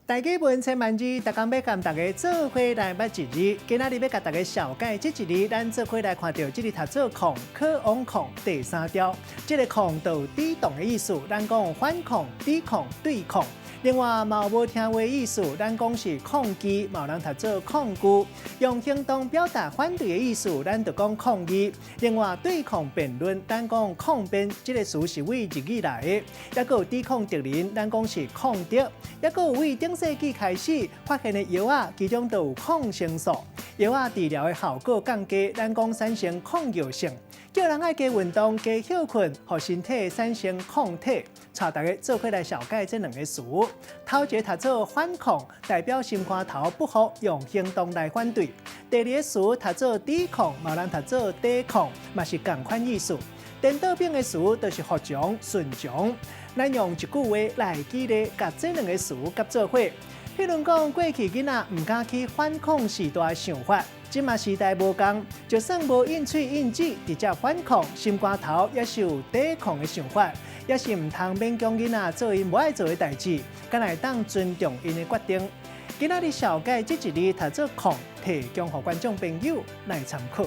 大家文千萬字，逐工欲共大家做伙來捌一字。今仔日欲共大家紹介這一字，咱做伙來看著這字讀做抗，渴望抗第三調。這个抗就有抵擋的意思，咱講反抗、抵抗、對抗。另外，嘛有無聽話意思，咱講是抗拒，嘛有人讀做抗拒。用行動表達反對的意思，咱就講抗議。另外，對抗辯論，咱講抗辯，這个詞是對日語來的。抑閣有抵抗敵人，咱講是抗敵。抑閣有對頂世紀開始發現的藥仔，其中就有抗生素。藥仔治療的效果降低，咱講產生抗藥性。叫人愛加運動、加歇睏，予身體產生抗體。帶大家做伙來紹介這兩个詞。頭一个讀做反抗，代表心肝頭不服，用行動來反對。第二个詞讀做抵抗，嘛有人讀做抵抗，嘛是仝款意思。顛倒反的詞就是服從、順從。咱用一句話來舉例，共這兩个詞結做伙。譬如講，過去囡仔毋敢起反抗時代的想法，這馬時代無仝，就算無印喙印舌，直接反抗，心肝頭也是有抵抗的想法，也是毋通勉強囡仔做𪜶無愛做的代誌，敢若會當尊重𪜶的決定。今仔日紹介這一字讀做抗，提供予觀眾朋友來參考。